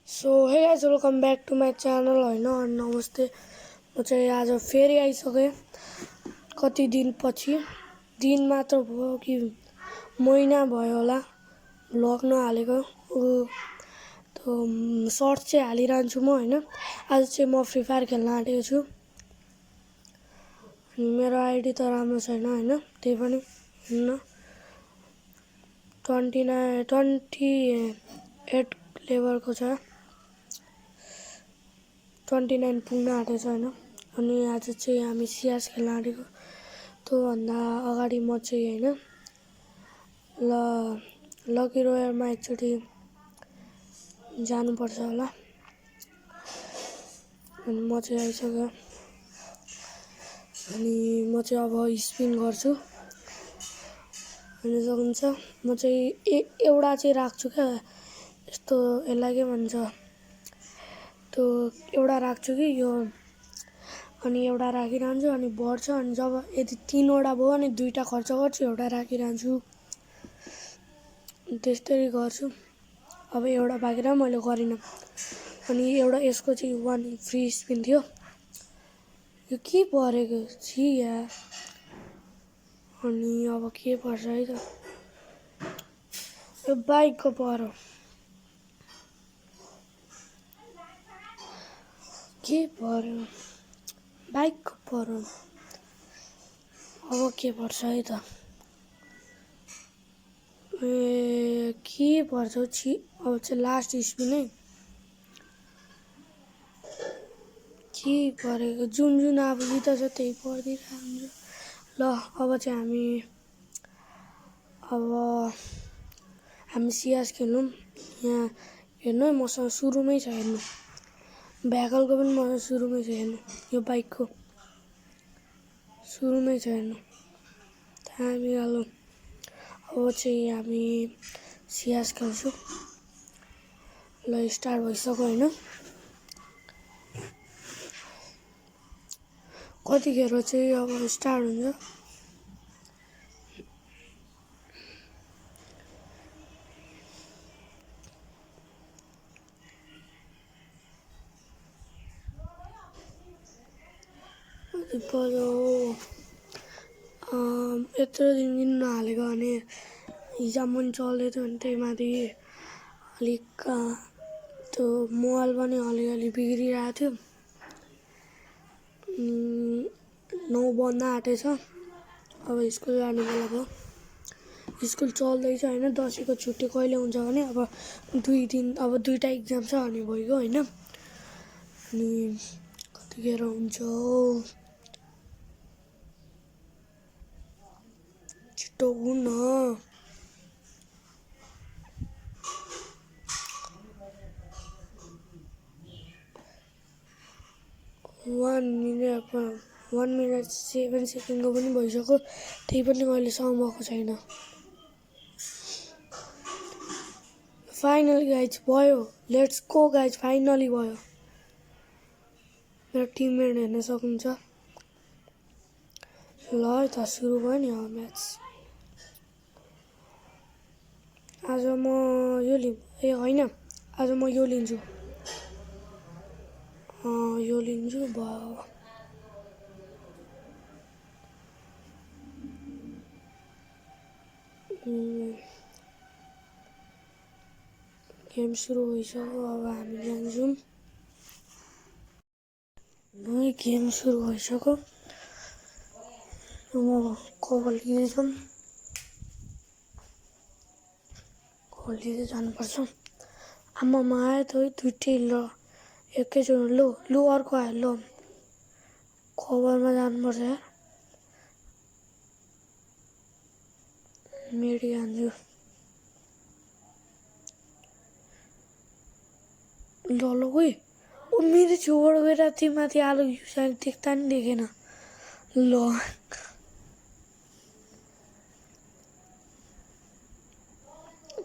So hey guys welcome back to my channel होइन नमस्ते। म चाहिँ आज फेरि आइसकेँ कति दिनपछि। दिन मात्र भयो कि महिना भयो होला भ्लग नहालेको। सर्ट्स चाहिँ हालिरहन्छु म होइन। आज चाहिँ म फ्री फायर खेल्न आँटेको छु। मेरो आइडी त राम्रो छैन होइन, त्यही पनि हुन्न। 28 लेभलको छ, 29 पुग्न आँटेको छ होइन। अनि आज चाहिँ हामी सिएस खेल्न आँटेको। त्योभन्दा अगाडि म चाहिँ होइन लकी रोयरमा एकचोटि जानुपर्छ होला। अनि म चाहिँ आइसक्यो। अनि म चाहिँ अब स्पिन गर्छु। अनि सक्नुहुन्छ म चाहिँ एउटा चाहिँ राख्छु क्या, यस्तो यसलाई के भन्छ, त्यो एउटा राख्छु कि यो, अनि एउटा राखिरहन्छु अनि बढ्छ। अनि जब यदि 3वटा भयो अनि 2टा खर्च गर्छु, एउटा राखिरहन्छु, त्यस्तै गर्छु। अब एउटा बाँकी रह्यो मैले गरिनँ। अनि एउटा यसको चाहिँ 1 फ्री स्पिन थियो। यो के परेको छि यार। अनि अब के पर्छ है त, यो बाइकको पर्यो। के पर्यो, बाइकको पर्यो। अब के पर्छ है त, के पर्छ छि। अब चाहिँ लास्ट स्पिन है। के परेको, जुन अब जित्छ त्यही परिदिरहेको हुन्छ। ल अब चाहिँ हामी सिएस खेल्नु। यहाँ हेर्नु है, मसँग सुरुमै छ हेर्नु। भ्याकलको पनि मसँग सुरुमै छ हेर्नु। यो बाइकको सुरुमै छ हेर्नु। हामी हालौँ। अब चाहिँ हामी सिएस खेल्छु। ल स्टार्ट भइसक्यो होइन। कतिखेर चाहिँ अब स्टार्ट हुन्छ। यत्रो दिन नहालेको भने इक्जाम पनि चल्दै थियो भने त्यही माथि अलिक त्यो मोबाइल पनि अलिअलि बिग्रिरहेको थियो। 9 बज्न आँटेछ। अब स्कुल जानु बेला भयो। स्कुल चल्दैछ होइन। दसैँको छुट्टी कहिले हुन्छ भने अब 2टा इक्जाम छ अनि भइगयो होइन। अनि कतिखेर हुन्छ हौ, छिटो हुन। 1 मिनट 7 सेकेन्डको पनि भइसक्यो, त्यही पनि अहिलेसम्म भएको छैन। फाइनली गाइज भयो। लेट्स गो गाइज, फाइनली भयो। मेरो टिममेट हेर्न सक्नुहुन्छ। ल त सुरु भयो नि अब म्याच। आज म यो होइन, आज म यो लिन्छु। यो लिन्छु भयो। गेम सुरु भइसक्यो। अब हामी जान्छौँ। गेम सुरु भइसक्यो। म कभर लिँदैछौँ। कभर लिँदै जानुपर्छ। आमामा आयो त है 2टै। ल एकैचोटि लु अर्को आयो। ल कभरमा जानुपर्छ यार। मेडी हान्छु। ल गई। मेरो छेउबाट गएर त्यो माथि आलु देख्दा नि देखेन। ल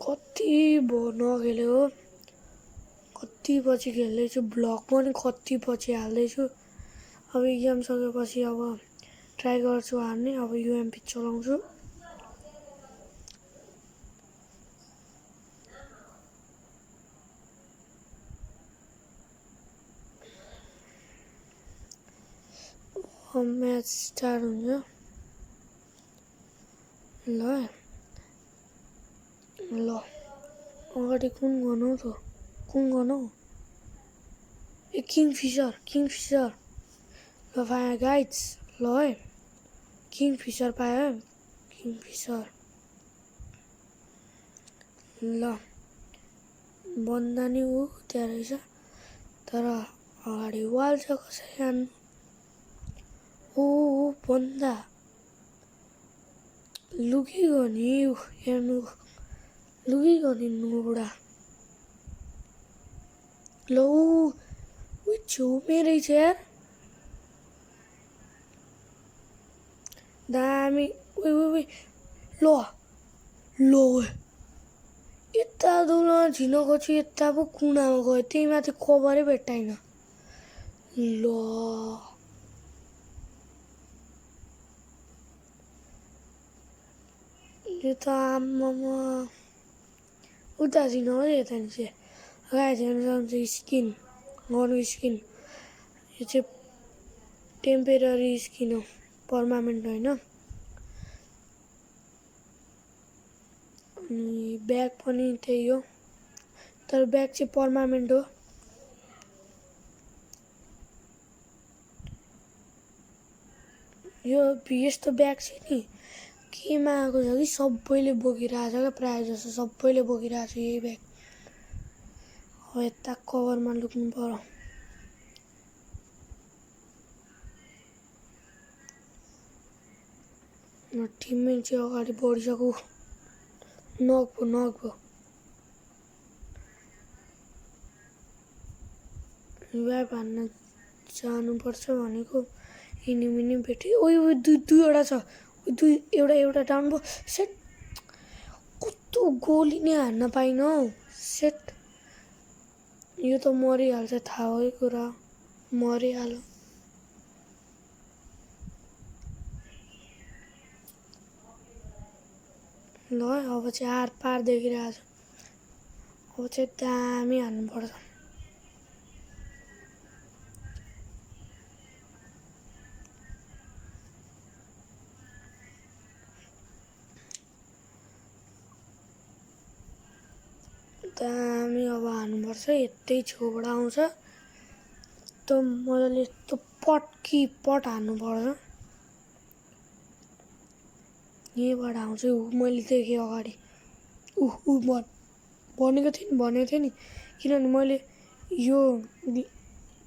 कति भयो नखेले हो। कति पछि खेल्दैछु। भ्लग पनि कति पछि हाल्दैछु। अब इक्जाम सकेपछि अब ट्राई गर्छु हार्ने। अब युएमपी चलाउँछु। म्याच स्टार्ट हुन्छ ल ल अगाडि कुन गर्नु त कुन गर्नु ए किङफिसर ल फायर गाइड्स ल है किङफिसर पायो है किङफिसर ल बन्दा नि ऊ त्यहाँ रहेछ तर अगाडि वाल छ कसरी हान्नु ओ बन्दा लुकी गर्ने हेर्नु लुकी गर्ने नुबुढा ल ऊ छेउमै रहेछ यार दामी उही ल ल यता दुलो झिनो छु यता पो कुनामा गयो त्यही माथि कभरै भेट्टाइन ल यो त आम्मामा उता झिनो हो यता नि चाहिँ गाइस हेर्नु सक्नुहुन्छ स्किन गर्नु स्किन यो चाहिँ टेम्परेरी स्किन हो पर्मानेन्ट होइन अनि ब्याग पनि त्यही हो तर ब्याग चाहिँ पर्मानेन्ट हो यो यस्तो ब्याग चाहिँ नि केमा आएको छ कि सबैले बोकिरहेछ क्या प्रायः जस्तो सबैले बोकिरहेछ यही ब्याग अब यता कभरमा लुक्नु पर्यो टिममेट चाहिँ अगाडि बढिसक्यो नक भयो रिभाइभ हान्न जानुपर्छ भनेको इनिमिनी भेट्यो ओ दुईवटा छ एउटा डाउन भयो सेट कस्तो गोली नै हान्न पाइन हौ सेट यो त मरिहाल्छ थाहा हो कुरा मरिहाल्यो ल अब चाहिँ आर पार देखिरहेछ अब चाहिँ दामी हान्नुपर्छ दामी अब हान्नुपर्छ यतै छेउबाट आउँछ त मजाले यस्तो पट हान्नुपर्छ यहीँबाट आउँछ मैले देखेँ अगाडि भनेको थिएँ नि किनभने मैले यो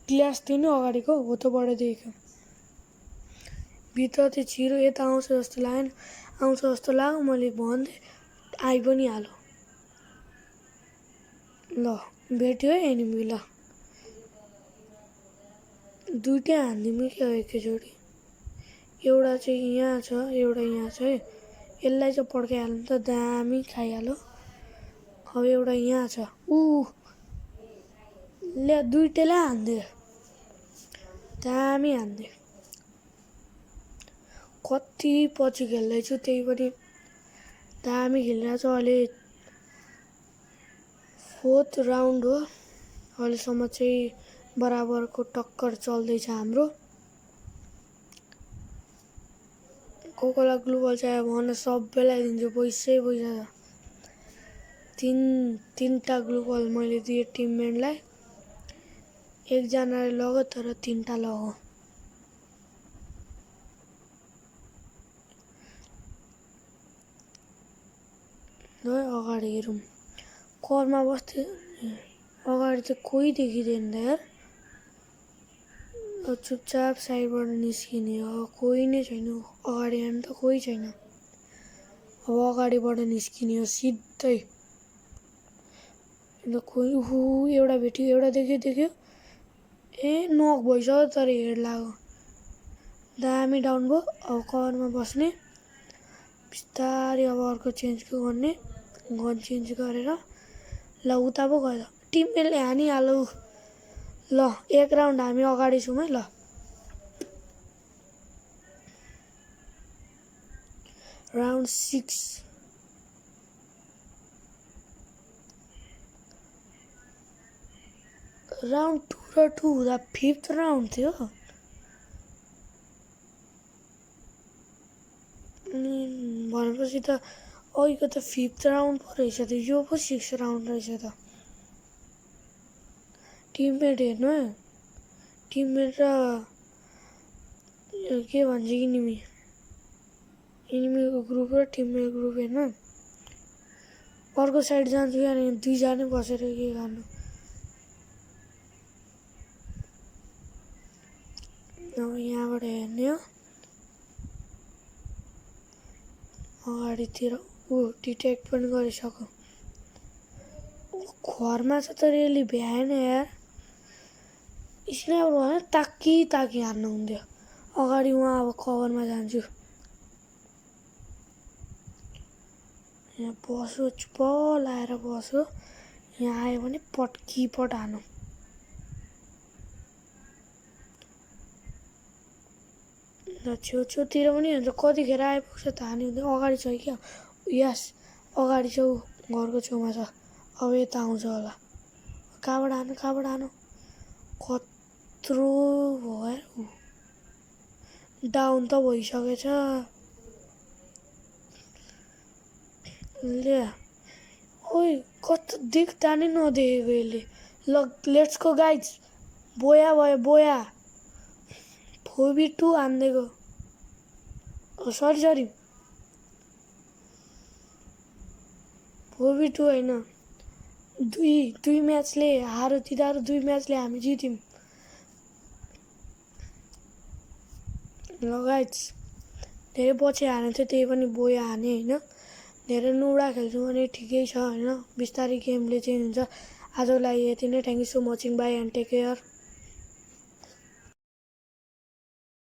ग्लास थियो नि अगाडिको हो त्योबाट देखेँ भित्र चाहिँ छिरो यता आउँछ जस्तो लागेन आउँछ जस्तो लाग्यो मैले भन्दै आइ पनि हाल्यो ल भेट्यो है एनिमी ल दुईटै हानिदिउँ क्या एकैचोटि एउटा चाहिँ यहाँ छ एउटा यहाँ छ है यसलाई चाहिँ पड्काइहाल्नु त दामी खाइहाल्यो अब एउटा यहाँ छ ले दुईटैलाई हान्दे दामी हान्दे कति पछि खेल्दैछु त्यही पनि दामी खेलिरहेको छ अहिले 4th राउन्ड हो अहिलेसम्म चाहिँ बराबरको टक्कर चल्दैछ हाम्रो कोकोला ग्लुबल चाहियो भने सबैलाई दिन्छु पैसै पैसा छ तीनटा ग्लुबल मैले दिएँ टिममेटलाई एकजनाले लग्यो तर तीनटा लग्यो ल अगाडि हेरौँ करमा बस्थे अगाडि चाहिँ कोही देखिँदैन यार चुपचाप साइडबाट निस्किने हो कोही नै छैन अगाडि आउनु त कोही छैन अब अगाडिबाट निस्किने हो सिधै कोही एउटा भेट्यो एउटा देख्यो ए नक भइसक्यो तर हेड लाग्यो दामी डाउन भयो अब कभरमा बस्ने बिस्तारै अब अर्को चेन्ज गर्ने गन चेन्ज गरेर ल उता पो गयो टिममेटले हानिहाल्यो ल एक राउन्ड हामी अगाडि छौँ है ल राउन्ड 6 राउन्ड 2 र 2 हुँदा 5th राउन्ड थियो भनेपछि त अघिको त 5th राउन्ड पो रहेछ त, यो पो 6th राउन्ड रहेछ त। टिममेट हेर्नु है, टिममेट र के भन्छ इनिमीको ग्रुप र टिममेट ग्रुप हेर्नु। अर्को साइड जान्छु यार, दुईजना बसेर के गर्नु। अब यहाँबाट हेर्ने हो, अगाडितिर डिटेक्ट पनि गरिसक्यो। घरमा छ तर यसले भ्याएन यार, स्न्यापर भने ताकी हान्नु हुन्थ्यो। अगाडि उहाँ अब कभरमा जान्छु। यहाँ बस्यो, चुप लाएर बस्यो, यहाँ आयो भने पट हानु। छेउतिर पनि हुन्छ, कतिखेर आइपुग्छ त हानि हुँदैन। अगाडि छ क्या, यस अगाडि छ, ऊ घरको छेउमा छ। अब यता आउँछ होला, कहाँबाट हानु। कत्रो भयो, डाउन त भइसकेछ। ले ओइ कस्तो देख्दा नै नदेखेको यसले। ल लेट्स गो गाइज, बोया भयो बोया। 4v2 हान्दिएको, सरी 4v2 होइन, दुई म्याचले हारो तिनीहरू, 2 म्याचले हामी जित्यौँ। ल गाइज, धेरै पछि हाने थियो, त्यही पनि बोया हाने होइन। धेरै नुडा खेल्छौँ भने ठिकै छ होइन, बिस्तारै गेमले चेन्ज हुन्छ। आजको लागि यति नै, थ्याङ्क यू सो मचिङ, बाई एन्ड टेक केयर।